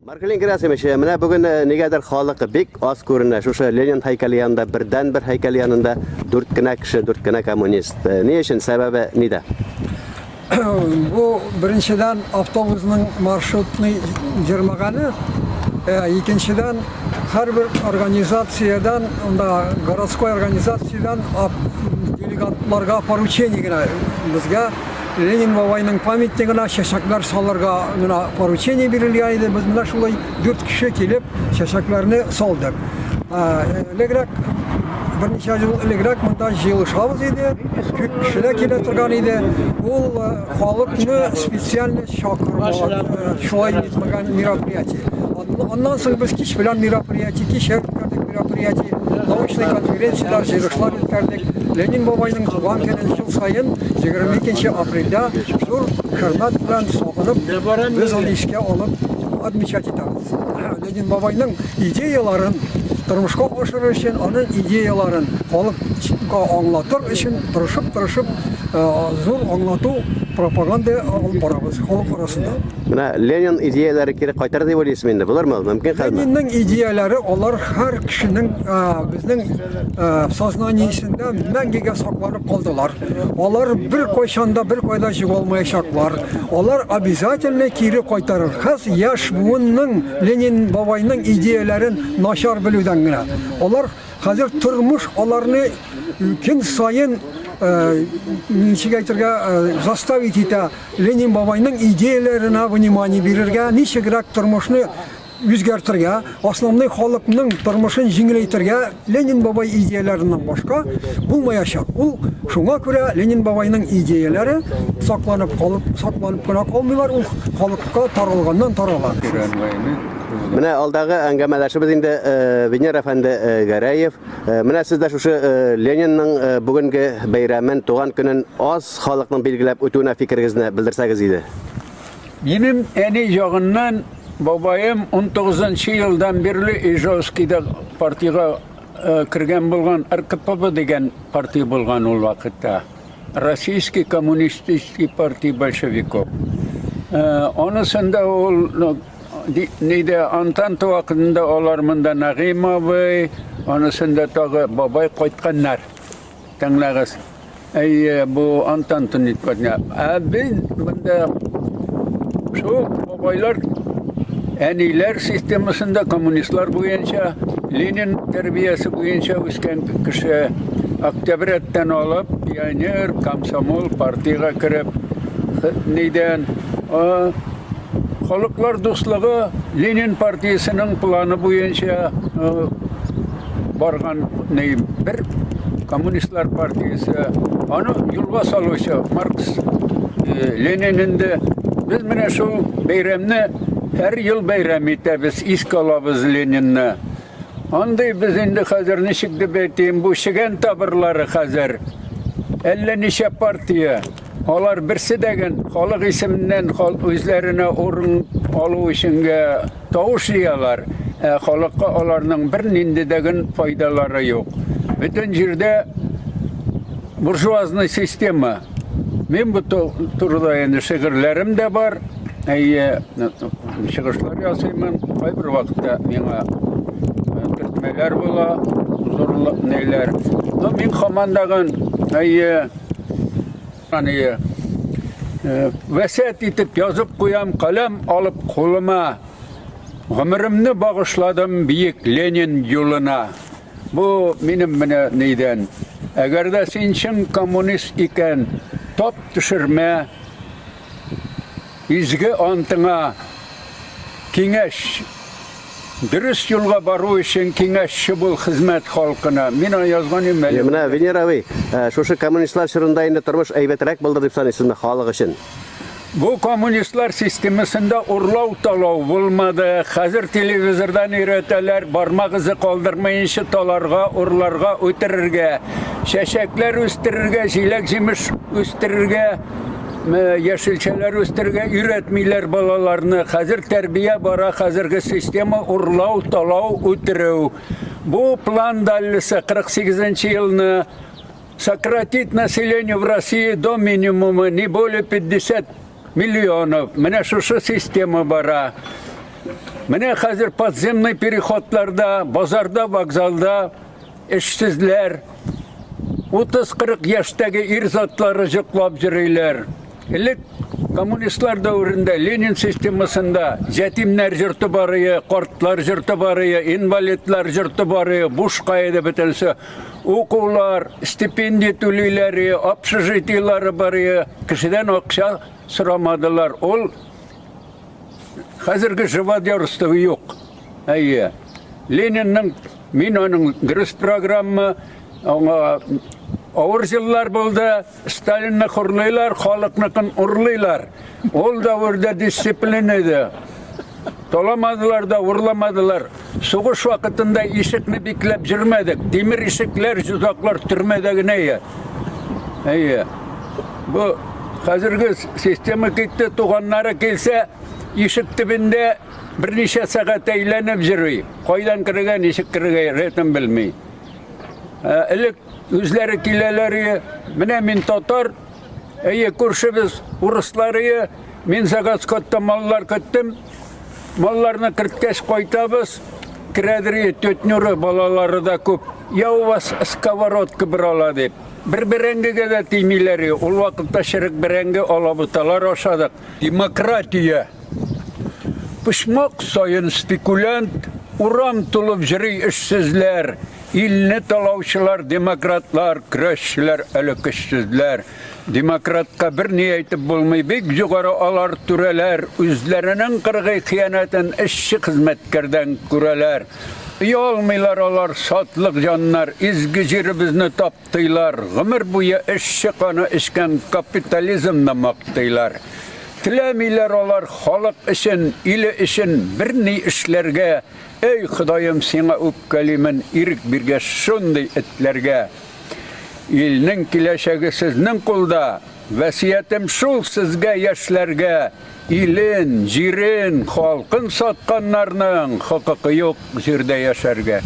Маркелин Герасимович, менә бүген нигәдер халык бик аз күренә. Шушы Ленин һәйкәле янында, бердәнбер һәйкәл янында дүрт кенә кеше, дүрт кенә коммунист. Ни өчен? Сәбәбе нидә? Бу беренчедән автобусның маршрутны җырмаганы, икенчедән һәрбер организациядән, анда городской организациядән делегатларга поручение генә безгә Ленин бабайның памятнигына чәчәкләр салырга менә поручение бирелгән иде. Без менә шулай дүрт кеше килеп чәчәкләрне салдык. Элегрәк берничә ел элегрәк монда җыелышабыз иде. Күп кешеләр килә торган иде. Ул халыкны специально чакырмаган, шулай итмәгән мероприятие. Аннан соң без кич белән мероприятие, кичә үткәрдек мероприятие, научный конференцияләр, җыелышлар үткәрдек. Ленин бабайның туган көнен ел саен 22 апрельдә зур хөрмәт белән сагынып, без аны искә алып отмечать итәбез. Ленин бабайның идеяларын тормышка ашырыр өчен, аның идеяларын халыкка аңлатыр өчен тырышып-тырышып зур аңлату пропаганда алып барабыз халык арасында. Менә Ленин идеяләре кире кайтар дип уйлыйсызмы инде? Булырмы ул? Мөмкин хәлме? Ленинның идеяләре алар һәр кешенең безнең сознаниесендә мәңгегә сакланып калдылар. Алар бер кайчан да бер кайда югалмаячаклар. Алар обязательно кире кайтарыр. Хәз яшь буынның Ленин бабайның идеяләрен начар белүдән генә. Алар хәзер тормыш аларны көн саен ничек әйтергә заставить итә Ленин бабайның идеяләренә внимание бирергә, ничегрәк тормышны үзгәртергә, основной халыкның тормышын җиңеләйтергә Ленин бабай идеяләреннән башка булмаячак. Ул шуңа күрә Ленин бабайның идеяләре сакланып калып, сакланып кына калмыйлар, ул халыкка таралганнан тарала. Менә алдагы әңгәмәдәшебез инде Венер әфәнде Гәрәев. Менә сез дә шушы Ленинның бүгенге бәйрәмен, туган көнен аз халыкның билгеләп үтүенә фикерегезне белдерсәгез иде. Минем әни ягыннан бабаем 19 елдан бирле Ижевскийда партиягә кергән булган, РКПБ дигән партия булган ул вакытта. Российский коммунистический партия большевиков. Анысында ул нидә Антанта вакытында алар монда Нәгыйм абый, анысында тагы бабай кайтканнар. Тыңлагыз. Әйе, бу Антанта ниткән. Ә без монда шул бабайлар әниләр системасында коммунистлар буенча Ленин тәрбиясе буенча үскән кеше октябряттан алып пионер, комсомол партиягә кереп нидән Халыклар дуслыгы Ленин партиясенең планы буенча барган бер коммунистлар партиясе, аны юлга салучы Маркс, Ленин инде. Без менә шул бәйрәмне һәр ел бәйрәм итәбез, искә алабыз Ленинны. Андый без инде хәзер ничек дип әйтим, бу чегән табырлары хәзер. Әллә ничә партия. Алар берсе дә ген халык исеменнән үзләренә урын алу өченгә тавыш җыялар, ә халыкка аларның бернинди дә ген файдалары юк. Бөтен җирдә буржуазный система. Мин бу турыда инде шигырьләрем дә бар. Әйе, чыгышлар ясыймын. Кайбер вакытта миңа төртмәләр була, зурлык ниләр. Но мин һаман дагын, әйе, Аны вәсәт итеп язып куям, каләм алып кулыма. Гомеремне багышладым биек Ленин юлына. Бу минем менә нидән. Әгәр дә син чын коммунист икән, тап төшермә изге антыңа. Киңәш Дөрес юлга бару өчен киңәшче бул хезмәт халкына. Мин аны язган идем әле. Менә Венера абый, шушы коммунистлар чорында инде тормыш әйбәтрәк булды дип саныйсызмы халык өчен? Бу коммунистлар системасында урлау-талау булмады. Хәзер телевизордан өйрәтәләр, бармак эзе калдырмаенча таларга, урларга, үтерергә, чәчәкләр үстерергә, җиләк-җимеш үстерергә. Яшелчәләр үстерергә өйрәтмиләр балаларны. Хәзер тәрбия бара, хәзерге система урлау, талау, үтерү. Бу план Даллеса 48 нче елны сократить население в России до минимума, не более 50 миллионов. Менә шушы система бара. Менә хәзер подземный переходларда, базарда, вокзалда эшсезләр, 30-40 яшьтәге ир затлары җоклап йөриләр. Элек коммунистлар дәверендә Ленин системасында җәтимнәр җорты барые, картлар җорты барые, инвалидлар җорты барые, бушка иде бөтенесе. Укулар, стипендия түлиләре, общежитиелары барые, кешедән акча сорамадылар. Ул хәзерге живодерство юк. Әйе. Ленинның мин аның дөрес программа, аңа авыр еллар булды. Сталинны хурлыйлар, халыкныкын урлыйлар. Ул дәвердә дисциплина иде. Таламадылар да, урламадылар. Сугыш вакытында ишекне бикләп йөрмәдек. Тимер ишекләр, йозаклар төрмәдә генә иде. Әйе. Бу хәзерге система китте, туганнары килсә, ишек төбендә берничә сәгать әйләнеп йөри. Кайдан керергә, ничек керергә рәтен белми. Ә, элек үзләре киләләр, менә мин татар, әйе, күршебез урыслар, мин заготскотта маллар көттем, малларны керткәч кайтабыз, керәдер тетнюры балалары да күп, я у вас сковородка брала дип. Бер бәрәңгегә дә тимиләр, ул вакытта черек бәрәңге алабуталар ашадык. Демократия. Почмак саен спекулянт, урам тулып җыри эшсезләр, илне талаучылар, демократлар, көрәшчеләр әле көчсезләр. Демократка берни әйтеп булмый, бик югары алар түрәләр, үзләренең кыргый хыянәтен эшче хезмәткәрдән күрәләр. Оялмыйлар алар, сатлык җаннар, изге җиребезне таптыйлар, гомер буе эшче каны эчкән капитализмны мактыйлар. Теләмиләр алар халык өчен, иле өчен берни эшләргә. Әй, Ходаем, сиңа үпкәлимен, ирек биргәч шундый этләргә. Илнең киләчәге сезнең кулда, вәсыятем шул сезгә, яшьләргә, илен, җирен, халкын сатканнарның хокукы юк җирдә яшәргә.